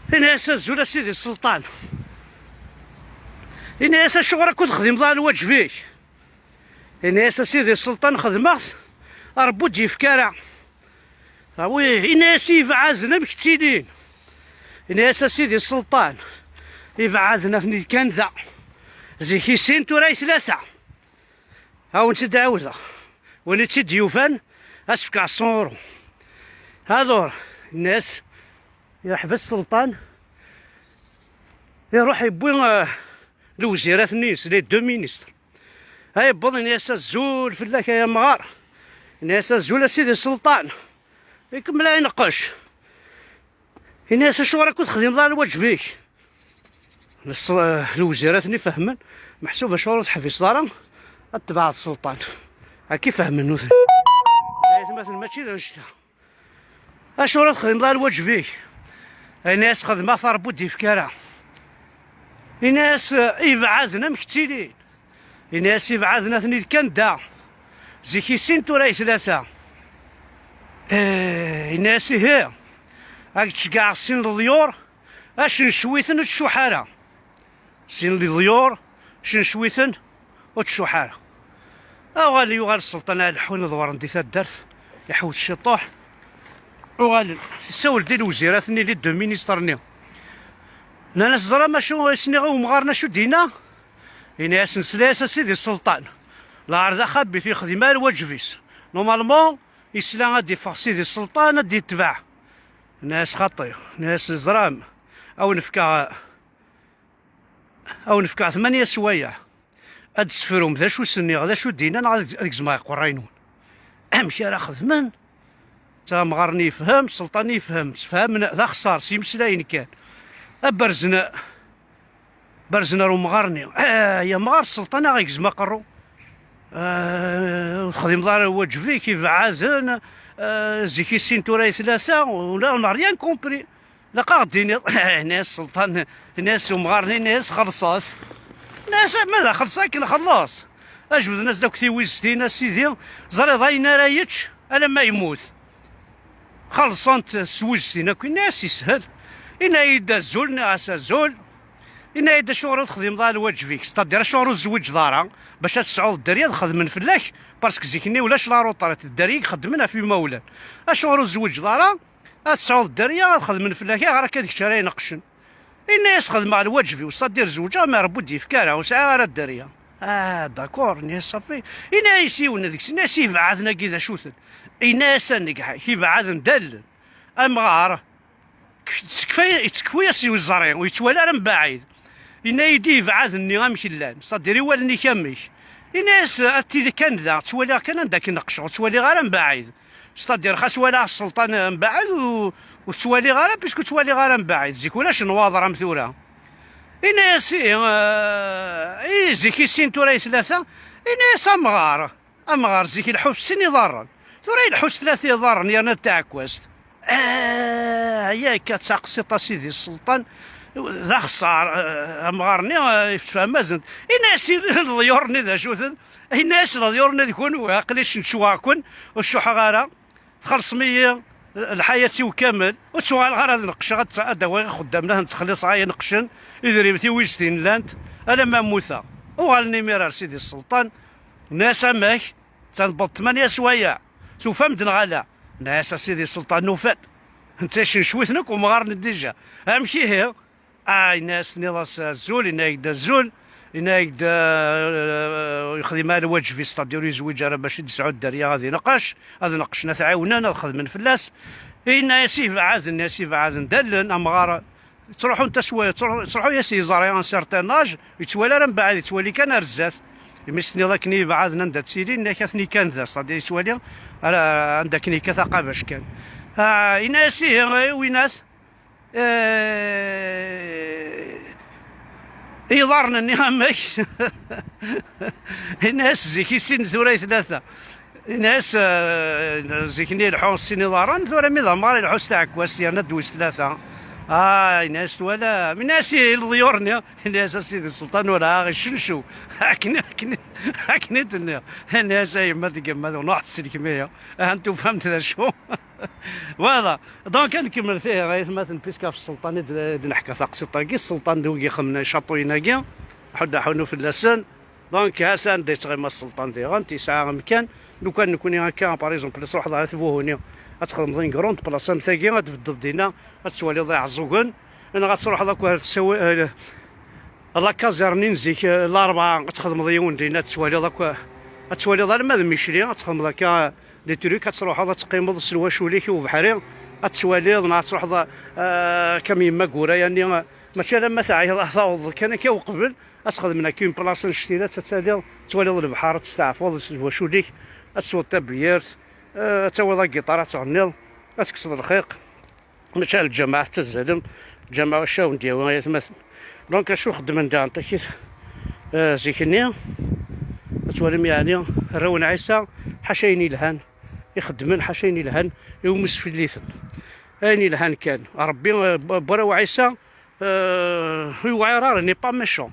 Yenna-yas: "Azul a sidi sselṭan." Yenna-yas: "Acuɣer akk ur texdimeḍ ara lwaǧeb-ik?" Yenna-yas: "A sidi sselṭan xedmeɣ-t, Rebbi ur d-yefki ara." Awi, yenna-yas: "Ibeɛɛaden amek ttilin?" Yenna-yas: "A sidi sselṭan, ibeɛɛaden atni kan da. Zik i sin, tura i tlata. A wen-tt-id-ɛawdeɣ. Win i tt-id-yufan, ad s-fkeɣ cent euros." Alors, yenna-yas, yeḥbes sselṭan, iruḥ iwwi, eh, lewzirat-nni-ines, les deux ministres. Ha yewweḍ, ini-as: "Azul fell-ak ay amɣar." Ini-as: "Azul a sidi sselṭan." Ikemmel ineqqec. Ini-as: "Acuɣer akk ur texdimeḍ ara lwaǧeb-ik?" Nes-, lewzir ad ten-ifehmen. Meḥsub acuɣer ur teḥbiseḍ ara ad tebɛeḍ sselṭan? Akka i fehmen nutni. Ay atmaten, mačči d annect-a. "Acuɣer ur texdimeḍ ara lwaǧeb-ik?" Ini-as: "Xedmeɣ-t, Ṛebbi ur d-ifki ara." Ini-as: "Ibɛaden amek ttilin?" Ini-as: "Ibɛaden atni d kan da. Zik i sin, tura i tlata." Eh, ini-as: "Ihi, ad k-d-ceggɛeɣ sin leḍyur, acencwi-ten, ur tcuḥ ara." Sin leḍyur, cencwi-ten, ur tcuḥ ara. Uɣal yuɣal sselṭan ad leḥḥun ad ḍewren di taddart, iḥewwes ciṭuḥ. Uɣalen, issawel-d i lewzirat-nni, les deux ministres-nni. Nnan-as: "Ẓram acu i s-nniɣ i umɣar-nni acu d-yenna?" Ini-as: "Nesla-as a sidi sselṭan. Lɛar d axabit, yexdim ara lwaǧeb-is. Normalement, yesla ad d-iffeɣ sidi sselṭan, ad d-itbeɛ." Nnan-as: "Xaṭi." Nnan-as: "Ẓram, a wen-fkeɣ, a wen-fkeɣ tmanya swayeɛ. Ad d-tesfrum d acu s-nniɣ, d acu d-yenna, neɣ ad, ad gezmeɣ iqerray-nwen." Amek ara xedmen? Amɣar-nni yefhem, sselṭan yefhem, sefhamen d axeṣṣar s yimeslayen kan. Ad berzen, berzen ar umɣar-nni. "Ah, ya amɣar, sselṭan a ɣ-igzem aqerru. Ah, ur texdimeḍ ara lwaǧeb-ik, ibeɛɛaden, ah, zik i sin, tura i tlata, ula on n'a rien compris." Ilaq ad ɣ-d-tiniḍ, ini-as sselṭan, ini-as umɣar-nni, ini-as: "Xelṣet." Ini-as: "Ma d axelṣ akken, xelleṣ." Ajbden-as-d akk tiwiztin: "A sidi, ẓriḍ ayen ara yečč alamma yemmut. Xelṣent s twiztin akk." Ini-as: "Yeshel." Ini-yi-d: "Azul." Nniɣ-as: "Azul." Ini-yi-d: "Acuɣer ur texdimeḍ ara lwaǧeb-ik? C'est-à-dire, acuɣer ur tezwiǧeḍ ara bac ad tesɛuḍ dderya ad xedmen fell-ak? Parce que zik-nni ulac la retraite, dderya i ixeddmen ɣef imawlan. Acuɣer ur tezwiǧeḍ ara ad tesɛuḍ dderya ad xedmen fell-ak? Ayɣer akka d kečč ara ineqqcen?" Ini-as: "Xedmeɣ lwaǧeb-iw, c'est-à-dire zewǧeɣ, mais Ṛebbi ur d-yefki ara, ur sɛiɣ ara dderya." "Ah, d'accord." Ini-as: "Ṣafi." Ini-as yiwen deg-sen, ini-as: "Ibeɛɛaden-agi d acu-ten?" Ini-as: "A nnger-ik, ibeɛɛaden d allen. Amɣar, tekfa-, yettekfu-yas i uẓri, ur yettwali ara mbaɛid." Yenna-yi-d: "Ibeɛɛaden-nni amek llan, c'est-à-dire i wallen-ik amek?" Ini-as: "A tid kan da, ttwaliɣ kan anda akken neqqceɣ, ur ttwaliɣ ara mbaɛid. C'est-à-dire, xas walaɣ sselṭan mbaɛid, ur, ur ttwaliɣ ara, puisque ur ttwaliɣ ara mbaɛid. Zik ulac nnwaḍer am tura." Ini-as: "Ihi, eh, i zik i sin, tura i tlata." Ini-as: "Amɣar, amɣar zik ileḥḥu s sin iḍarren. Tura ileḥḥu s tlata iḍarren, yerna d taɛekkazt." "Ah, yak, ad taqsiṭ a sidi sselṭan, d axeṣṣar, eh, amɣar-nni, eh, ifhem-asen-d." Ini-as i leḍyur-nni d acu-ten. Ini-as leḍyur-nni d kunwi, aql-i cenčuɣ-ken, ur cuḥeɣ ara. Txellṣem-iyi lḥayat-iw kamel, ur ttuɣaleɣ ara ad neqqceɣ, ad, ad d-awiɣ ixeddamen ad ten-ttxelliṣeɣ, ay ineqqcen, idrimen-iw i s-din llant, alamma mmuteɣ. Uɣalen imir ar sidi sselṭan, nnan-as: "Amek? Tanbeḍ tmanya swayeɛ, tufam-d neɣ ala?" Nnan-as: "A sidi sselṭan, nufa-d. Netta icencwi-ten akk umɣar-nni dija." "Amek ihi?" Ah, yenna-as, tenniḍ-as azul, yenna-yak-d azul, yenna-yak-d, eh, ur yexdim ara lwaǧeb-is, c'est-à-dire ur yezwiǧ ara bac ad d-yesɛu dderya, ad ineqqec, ad neqqcen, ad t-ɛiwnen, ad xedmen fell-as. Yenna-as: "Ibeɛɛaden", yenna-as: "Ibeɛɛaden d allen, amɣar, ttruḥun taswa-, ttruḥu-, ttruḥu-yas yiẓri un certain âge, yettwali ara mbaɛd, yettwali kan ar zdat." Imi s-tenniḍ akken i ibeɛɛaden anda ttilin, yenna-ak atni kan da, c'est-à-dire yettwali ara anda akken yekkat aqabac kan. Ah, yenna-as: "Ihi, eh, winat?" Eh, iḍarren-nni amek? Ini-as zik i sin, tura i tlata. Ini-as, eh, zik-nni ileḥḥu s sin iḍarren, tura mi d amɣar ileḥḥu s taɛekkazt, yerna ddwi s tlata. Ah, ini-as twala, ini-as i leḍyur-nni, ini-as a sidi sselṭan ur aɣ icencu. Akken, akken, akken i d-nniɣ. Ini-as a yemma tgemma, d nuḥ tselkem-iyi. Ahan tufam-d d acu. Voilà. Donc, ad nkemmel tihi, ay atmaten, puisque ɣef sselṭan i d-, i d-neḥka taqsiṭ-agi, sselṭan d wigi ixemmen icaṭuyen-agi, ḥuddu aḥunnu fell-asen. Donc, ha-t-an anda yettɣima sselṭan diɣen, yesɛa amkan. Lukan nekni akka, par exemple, ad truḥeḍ ɣer At Buhuni, ad txedmeḍ une grande place am tagi, ad tbeddeḍ dinna, ad tettwaliḍ Iɛeẓẓugen, neɣ ad truḥeḍ akk ar tsawi-, eh, la caserne n zik, eh, Larebɛa, ad txedmeḍ yiwen dinna, ad tettwaliḍ akk, ad tettwaliḍ alamma d Micli, ad txedmeḍ akka, des trucs, ad truḥeḍ ad teqqimeḍ s lwacul-ik i ubeḥri, ad tettwaliḍ, neɣ ad truḥeḍ, eh, kam yemma Gura, yani, eh, Mačči alamma teɛyiḍ, ad tawḍeḍ kan akka uqbel, ad txedmen akka une place annect-ilat, ad taliḍ, ad twaliḍ lebḥer, ad testeɛfuḍ d waculek, ad tesweḍ tabyirt, eh, ad tawiḍ agiṭar, ad tɣenniḍ, ad tekkseḍ lxiq. Mačči ar lǧameɛ tettazzalem, lǧameɛ wacu awen-d-yawi ay atmaten. Donc acu xeddmen daɣen takit, eh, zik-nni, ad twalim yeɛni arraw n Ɛisa, ḥaca ayen yelhan i xeddmen, ḥaca ayen yelhan i umusfelliten. Ayen yelhan kan. Ṛebbi, eh, b-, Braw Ɛisa, eh, ur yewɛir ara, n'est pas méchant.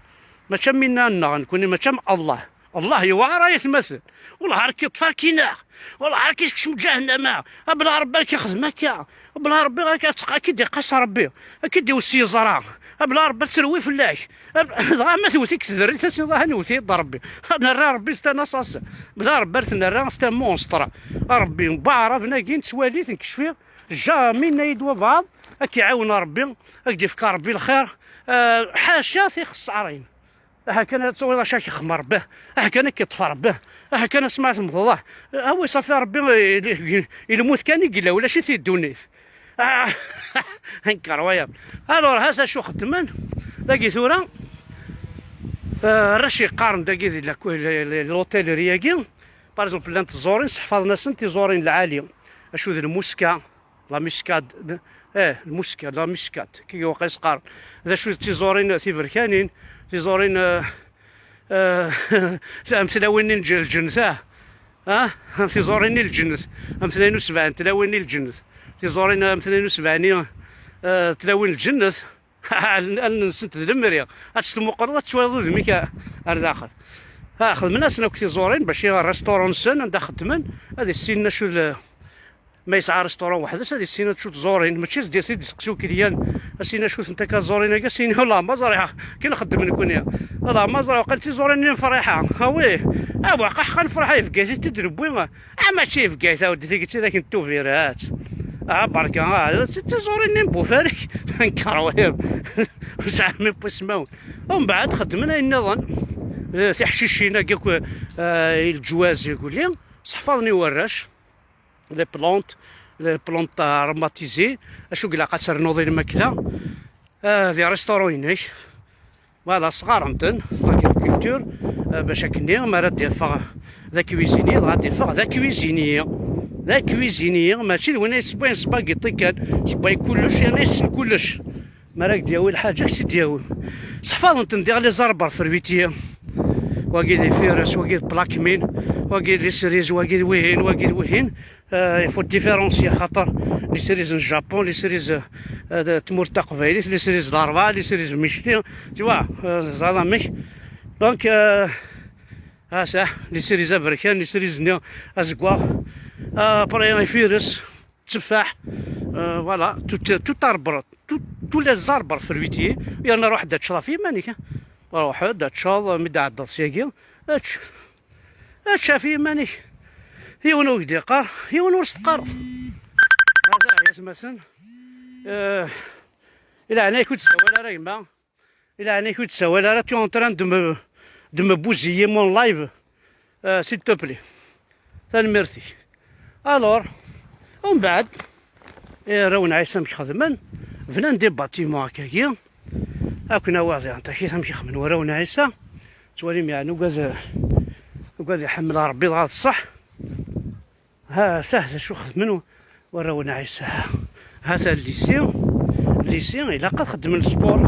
Mačči am winna nneɣ nekkni, mačči am Allah. Allah yewɛer ay atmaten. Wellah ar k-iṭṭef ar k-ineɣ. Wellah ar k-isekcem ǧahennama. Abla Ṛebbi ar k-ixdem akka. Abla Ṛebbi ar k-, ar k-id-iqas Ṛebbi. Ar k-id-iwes yeẓra. Abla Ṛebbi ad terwi fell-ak. Ab-, dɣa ma tewwet-ik tderrit, ad as-tiniḍ ah, newwet-iyi-d Ṛebbi. Ad nerra Ṛebbi c'est un assassin. Bla Ṛebbi ar t-nerra c'est un monstre. Ṛebbi, mbaɛṛaben-agi nettwali-t, nekkecfi. Jamais yenna-yi-d wabɛaḍ ad k-iɛawen Ṛebbi, ad k-d-ifk Ṛebbi lxir. Ah, ḥaca tixeṣṣarin. Aha kan ad tawiḍ acu ak-ixdem Ṛebbi. Aha kan ad k-iṭṭef Ṛebbi. Aha kan asma temmteḍ. Ah, awi ṣafi Ṛebbi, i, i, i lmut kan i yella, ulac-it di ddunit. Ah, incroyable. Alors, ha-t acu xeddmen dagi tura. Ah, arrac yeqqaren dagi di la, la, la, l'hôtellerie-agi. Par exemple, llant tẓurin, sseḥfaḍen-asen tiẓurin lɛali. Acu d lmuska, la muscade, eh, lmuska, la muscade, kiki waqil s-qqaren. D acu d tiẓurin tiberkanin, tiẓurin, eh, eh, am tlawin-nni n lǧ-, lǧennet, ah? Ah? Am tiẓurin-nni n lǧennet, am tnayen u sebɛin tlawin-nni n lǧennet. Tiẓurin am tnayen u sebɛin, eh, tlawin n lǧennet. Allen-, allen-nsent d lemri. Ad tt-tmuqleḍ, ad twaliḍ udem-ik a-, ar daxel. Ha, xedmen-asen akk tiẓurin, bac i restaurant-nsen, anda xeddmen, ad issinen acu d, ma yesɛa restaurant weḥd-s, ad issinen acu d tẓurin. Mačči d-, d-, d-, d-, d-, ukliyan, ad s-inin acu tent akka tẓurin-agi, ad s-inin, "Wellah ma ẓriɣ, akken xeddmen nekkni. Wellah ma ẓriɣ, waqil d tiẓurin-nni n Friḥa." Ah oui, ah, waqil ḥqa n Friḥa, yefka-t-id-newwi. Ah, mačči Bgayet, a weddi, tigi d tidak n Tubiret. Ah, berka, ah, d tiẓurin-nni n Bufarik. Nker wahib. Ur sɛiɣ mi n wismawen. Umbeɛd xeddmen ayen nniḍen. Eh, tiḥcicin-agi akk, eh, i leǧwaz, iguli. Seḥfaḍen i warrac. Les plantes, les plantes aromatisées. Acu ilaq ad ternuḍ i lmakla. Ah, di restaurant-inek. Voilà, sɣaren-ten, l'agriculture, eh, bac akkenni, mi ara d-yeffeɣ d akuizini, dɣa ad d-yeffeɣ d akuizini. D akuizini, mačči d win ay yessewwayen sbagiṭi kan, yessewway kullec, yerna yessen kullec. Mi ara k-d-yawi lḥaǧa, ad k-tt-id-yawi. Seḥfaḍen-ten diɣ les arbres fruitiers. Wagi d ifires, wagi d plakmin, wagi d les cerises, wagi d wihin, wagi d wihin. Euh, il faut différencier, xaṭer les cerises n Japon, les cerises, euh, de tmurt taqbaylit, les cerises d'Arba, les cerises Michelin, tu vois, euh, ẓriɣ amek. Donc, euh, ah, ça, les cerises aberkan, les cerises-nni azeggaɣ. Euh, après, ifires, tteffaḥ, euh, voilà, tout, tout arbre, tout, tous les arbres fruitiers. Yerna ruḥ-d ad teččeḍ ɣef yiman-ik, hein. Ruḥ-d ad teččeḍ, mi d-ɛeddaḍ syagi, ečč. Ečč ɣef yiman-ik. Yiwen ur k-d-iqqar, yiwen ur s-teqqareḍ. Hada, ay atmaten. Eh, i leɛnaya-k ur d-ssawal ara, gma. I leɛnaya-k ur d-ssawal ara, tu es en train de me, de me bousiller mon live. Eh, s'il te plaît. Tanemmirt-ik. Alors, umbeɛd, eh, arraw n Ɛisa amek xedmen, bnan des bâtiments akkagi, ad ken-awiɣ diɣen takit amek i xedmen warraw n Ɛisa, ttwalim yeɛni ugad, ugad iḥemmel Ṛebbi dɣa d ṣṣeḥ. Ha, tah, d acu xedmen warraw n Ɛisa. Hata lycée, lycée, ilaq ad xeddmen sport.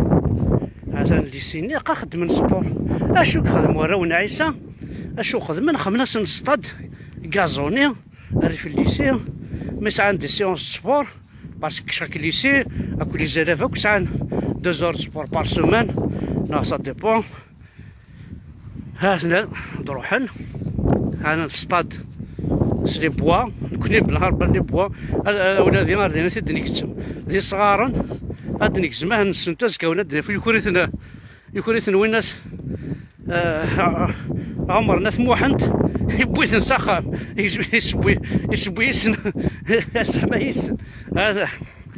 Hata lycée-nni, ilaq ad xeddmen sport. Acu i xedmen warraw n Ɛisa? Acu xedmen? Xedmen-asen stade gazoni, rrif lycée. Mi sɛan des séances de sport, parce que chaque lycée, akk les élèves akk sɛan deux heures de sport par semaine, neɣ ça dépend. Ha-ten-an, d-ruḥen. Ha-ten-an stade s les bois. Nekkni bla harba les bois. A, a, ula d ar dinna i d-ngezzem. D isɣaren. Ad d-negzem, ah, nsent azekka-wen ad d-naf yuker-iten, yuker-iten winna-s, eh, Ɛmer n At Muḥend, yewwi-ten s axxam. Yeswi-, yeswi-, yeswi-sen. Seḥma-isen. Hada.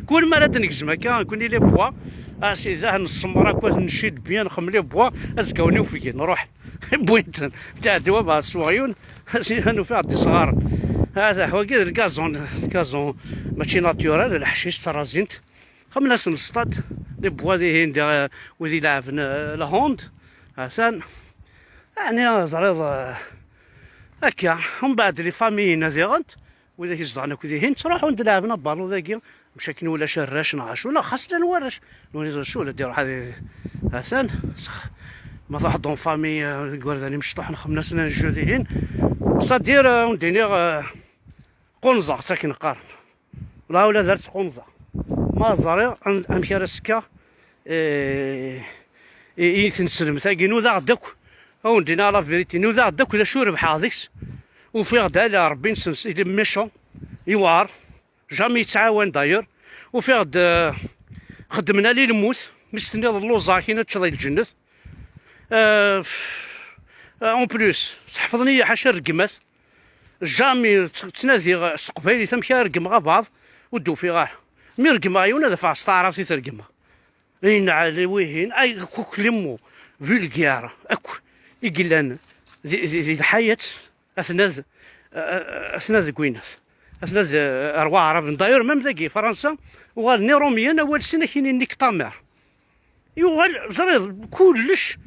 Kul mi ara d-negzem akka, nekkni les bois, ah, si dah nsemmer akk, ad ncid bien, nxem les bois, azekka-wen ufgen, nruḥ. Wwin-ten. Tɛeddi wabɛaḍ s uɣyul, ad nufi Ɛebdi Sɣar. Hada, wagi d lgazon, lgazon mačči naturel, d leḥcic, d tarrazint. Xemmen-asen stad, Bois dihin, diɣ, eh, wid ileɛben, eh, la honde. Atan, ɛni ẓriɣ, eh, akka, mbeɛd les familles-nni diɣent, wid ak izedɣen akk dihin, ttruḥun-d leɛben abalu dagi, mec akken ulac arrac neɣ acu, neɣ xas llan warrac. Nuni d acu, la d-iruḥ ad i-, atan, s-, ma truḥeḍ en famille, eh, igerdan imecṭuḥen xemmen-asen un jeu dihin. C'est-à-dire, eh, ur d-iniɣ, eh, qunẓeɣ, tt akken qqaren. Wala ula d ar ttqunẓeɣ. Ma ẓriɣ am-, amek ara s-kkeɣ, eh, i, i tneslemt-agi, nudaɣ-d akk, a wen-d-iniɣ la vérité, nudaɣ-d akk d acu rebḥeɣ deg-s. Ufiɣ-d ala Rebbi-nsen, il est méchant, yewɛer, jamais yettɛawan d'ailleurs. Ufiɣ-d, eh, xeddmen ali lmut, mi s-tenniḍ lluẓeɣ akin ad teččeḍ i lǧennet. Eh, eh, en plus, sḥefḍen-iyi ḥaca rregmat. Jamais tt-, ttnadiɣ s teqbaylit amek ara regmeɣ abɛaḍ, ur d-ufiɣ ara. Mi regmeɣ yiwen ad afeɣ s taɛrabt i t-regmeɣ. Inɛel wihin, ay, akk les mots vulgaires akk i yellan di, di, di lḥayat, atnad, atnad deg winat, atnad, eh, ar waɛraben. D'ailleurs, même dagi, Fransa, uɣalen iṛumyen, awal sin ak-inin nik tamer. Yuɣal, ẓriɣ, kullec,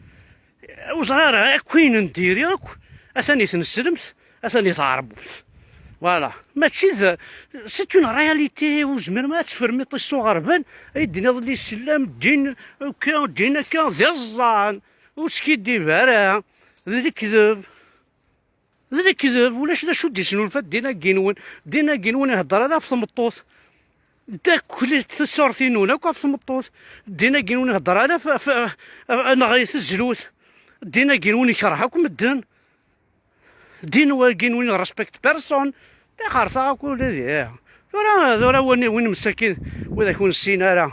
ur ẓriɣ ara akk ayen n diri akk, atan i tneslemt, atan i tɛerbubt. Voilà. Mačči d, c'est une réalité, ur zmiren ad tefrem iṭis s uɣerbal, ay d-tiniḍ l'islam, ddin, akka, ddin akka, d iẓẓan, ur skiddib ara, d lekdeb. D lekdeb, ulac d acu d-isnulfa ddin-agi-nwen. Ddin-agi-nwen ihedder ala ɣef tmeṭṭut. Ddaklet tiṣurtin-nwen akk ɣef tmeṭṭut. Ddin-agi-nwen ihedder ala f-, f-, f-, neɣ i tezlut. Ddin-agi-nwen ikerh akk medden. Ddin-agi-nwen respecte personne. Taxerta akk ula d, tura, tura win, win messakin, wid ak ur nessin ara.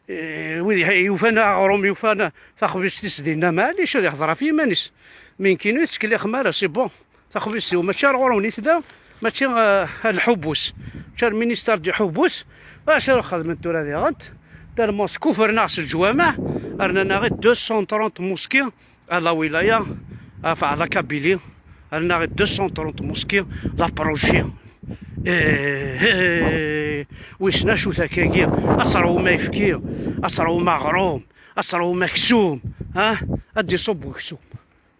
Eh, wid yufan aɣrum, yufan taxbizt-is dinna, maɛlic ad ihder ɣef yiman-is. Mi nekkini ur tettkellixem ara, c'est bon. Taxbizt-iw mačči ar ɣur-wen i tella, mačči, eh, ar lḥubus. Mačči ar ministère du ḥubus. Acu ara xedmen tura diɣent? Tellement skufren-aɣ s leǧwameɛ, rnan-aɣ-id deux cent trente mosquées. À la wilaya, enfin, à la Kabylie, rnan-aɣ-id deux cent trente mosquées, la projet. Eh, eh, wissen acu takagi, ad teṛwum ayefki, ad teṛwum aɣrum, ad teṛwum aksum, ha? Ad d-iṣubb weksum.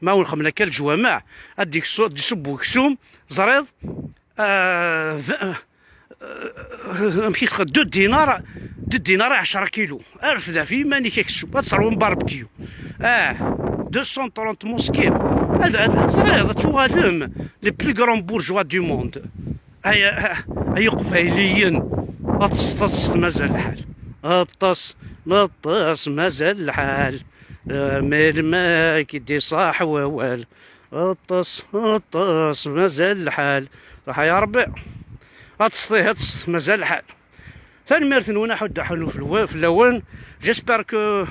Ma wen xemmen akka leǧwameɛ, ad d-iksu-, ad d-iṣubb weksum, ẓriḍ, eh, d-, eh, amek i txed-, deux dinars, deux dinars à عشرة kilos. Rfed ɣef yiman-ik aksum, ad teṛwum barbecue. Ah, deux cent trente mosquées. Ad, ad, ẓriɣ, ad tuɣalem les plus grands bourgeois du monde. Ay, ay, ay Iqbayliyen, aṭṭset, aṭṭset, mazal lḥal. Aṭṭes, aṭṭes, mazal lḥal. Melmi i k-id-iṣaḥ wawal. Aṭṭes, aṭṭes, mazal lḥal. Ruḥ ya Ṛebbi. Aṭṭset, aṭṭset, mazal lḥal. Tanemmirt-nwen, aḥuddu aḥunnu fell-, fell-awen. J'espère que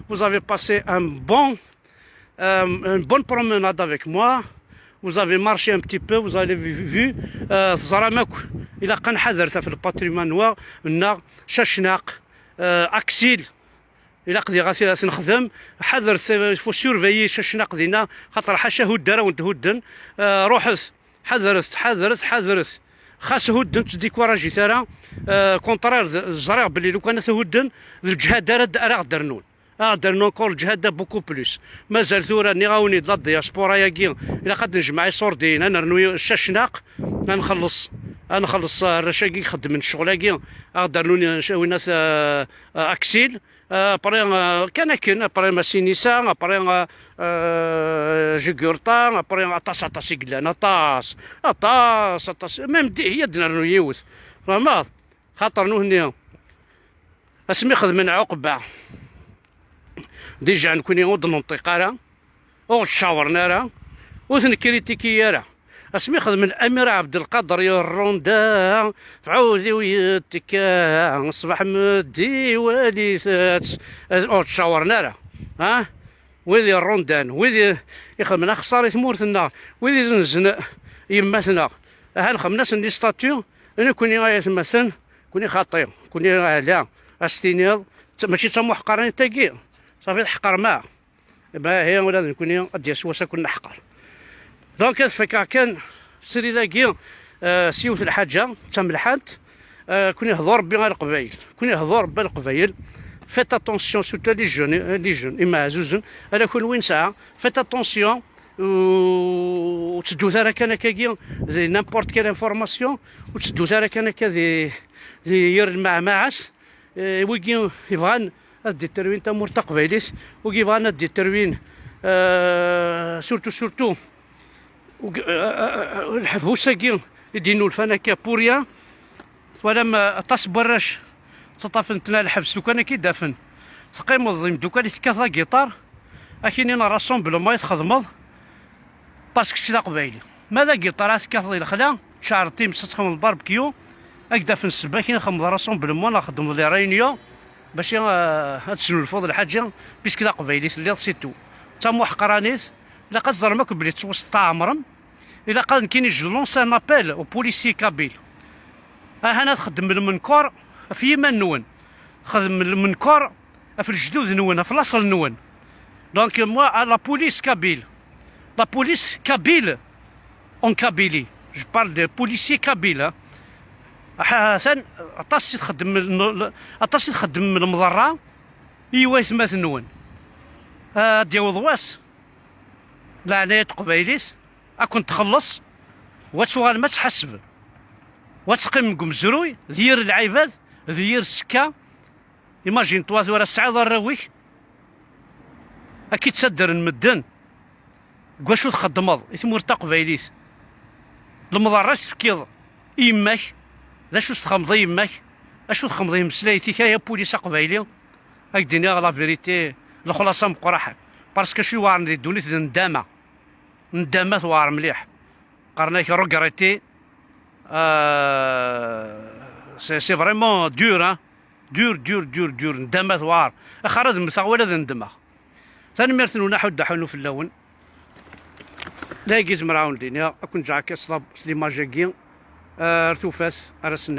vous avez passé un bon, euh, une bonne promenade avec moi. Vous avez marché un petit peu, vous avez vu, vu, euh, teẓram akk, ilaq ad nḥader ɣef le patrimoine-nneɣ, nneɣ, cacnaq, euh, aksil, ilaq diɣ ad t-, ad t-nexdem. Ḥadret, il faut surveiller cacnaq dinna, xaṭer ḥaca hudden ara wen-d-hudden. Euh, ruḥet, ḥadret, ḥadret, ḥadret. Xas hudden, ur ttdikuraǧit ara. Euh, contraire, d-, ẓriɣ belli lukan ad t-hudden, d leǧhada ara d-, ara ɣ-d-rnun. Ad ɣ-d-rnun encore leǧhada beaucoup plus. Mazal tura, nniɣ-awen-id, la diaspora-agi, ilaq ad d-nejmeɛ iṣurdiyen, ad nernu cacnaq, ad nxelleṣ, ad nxelleṣ arrac-agi ixeddmen ccɣel-agi, ad ɣ-d-rnun winat, euh, euh, aksil. Euh, après, euh, kan akken, après Massinissa, après, euh, euh, Jugurta, après aṭas, aṭas i yellan, aṭas, aṭas, aṭas. Même dihi ad d-nernu yiwet. Tfehmeḍ? Xaṭer nutni, asmi xedmen ɛuqba, déjà nekni ur d-nenṭiq ara, ur ɣ-d-cawren ara, ur ten-kritiki ara. Asmi xedmen Amir Ɛebdelqader i Ronda, f ɛud-iw yettekka, ṣṣbeḥ meddi iwali-t-tt, ur tt-cawren ara. Ha? Wid i Rondan, wid i, ixedmen axeṣṣar i tmurt-nneɣ, wid izenzen yemma-tneɣ. Aha, nxemmen-asen des statues, nekkni ay atmaten, nekkni xaṭi, nekkni ala, a s-tiniḍ, d ta-, mačči d tamuḥqranit tagi, safi tḥeqrem-aɣ. Ihi ula d nekkni ad d-yas wass ad ken-neḥqer. Donc, ad fakeɣ kan srid-agi, euh, s yiwet lḥaǧa d tamelḥant, euh, kun ihḍu Rebbi a Leqbayel, kun ihḍu Rebbi a Leqbayel, Faites attention, surtout les jeunes, les jeunes, imeɛzuzen, ala kunwi nesɛa, faites attention, ur teddut ara kan akkagi di n'importe quelle information, ur teddut ara kan akka di, di yir lmeɛmaɛat. Eh, wigi yebɣan ad d-iterwin tamurt taqbaylit, wigi yebɣan ad d-iterwin, eh, surtout, surtout, ug- eh, eh, eh, lḥebus-agi i d-innulfan akka pour rien. Twalam, eh, aṭas n warrac ttaṭṭafen-ten ɣer lḥebs, lukan akka i d-afen. Teqqimeḍ d imeddukal i tekkateḍ agiṭar, akini n rassemblement i txedmeḍ, parce que kečč d aqbayli. Ma d agiṭar ad tekkateḍ i lexla, tceɛreḍ times ad txedmeḍ barbecue, ad k-d-afen ssebba akini txedmeḍ rassemblement neɣ txedmeḍ les réunions, bac, eh, ad tesnulfuḍ lḥaǧa, puisque d aqbayli telliḍ, c'est tout. D tamuḥqranit, ilaq ad teẓrem akk belli tettwastɛemrem. Ilaq ad nekkini, je lance un appel aux policiers kabyles. Ahan ad xedmem lmenkor ɣef yiman-nwen. Xedmem lmenkor ɣef lejdud-nwen, ɣef laṣel-nwen. Donc, moi, à la police kabyle. La police kabyle en Kabylie. Je parle de policiers kabyles, hein. Atan aṭas i txeddem, aṭas i txeddem lemḍerra i waytmaten-nwen. Ad d-yaweḍ wass, leɛnaya n teqbaylit, ad ken-txelleṣ, wa tuɣalem ad tḥasbem, wa teqqimem deg umezruy, d yir lɛibad, d yir ssekka. Imagine-toi tura tesɛiḍ arraw-ik, ad k-id-ttaddren medden, deg wacu txeddmeḍ i tmurt taqbaylit, lemḍerra i tefkiḍ i yemma-k, d acu txedmeḍ i yemma-k, acu txedmeḍ i tmeslayt-ik, ay apulis aqbayli, ad k-d-iniɣ la vérité, lexlaṣa meqqer aḥal. Parce que acu iweɛren di ddunit d nndama. Nndama tewɛer mliḥ. Qqaren-ak regretter. Euh, c'est, c'est vraiment dur, hein. Dur, dur, dur, dur. Nndama tewɛer. Axir ad mmteɣ wala ad ndmeɣ. Tanemmirt-nwen, aḥuddu aḥunnu fell-awen. Dagi zemreɣ ad wen-d-iniɣ, ad ken-ǧǧeɣ akka s la-, s l'image-agi, euh, ar tufat, ar ass-n.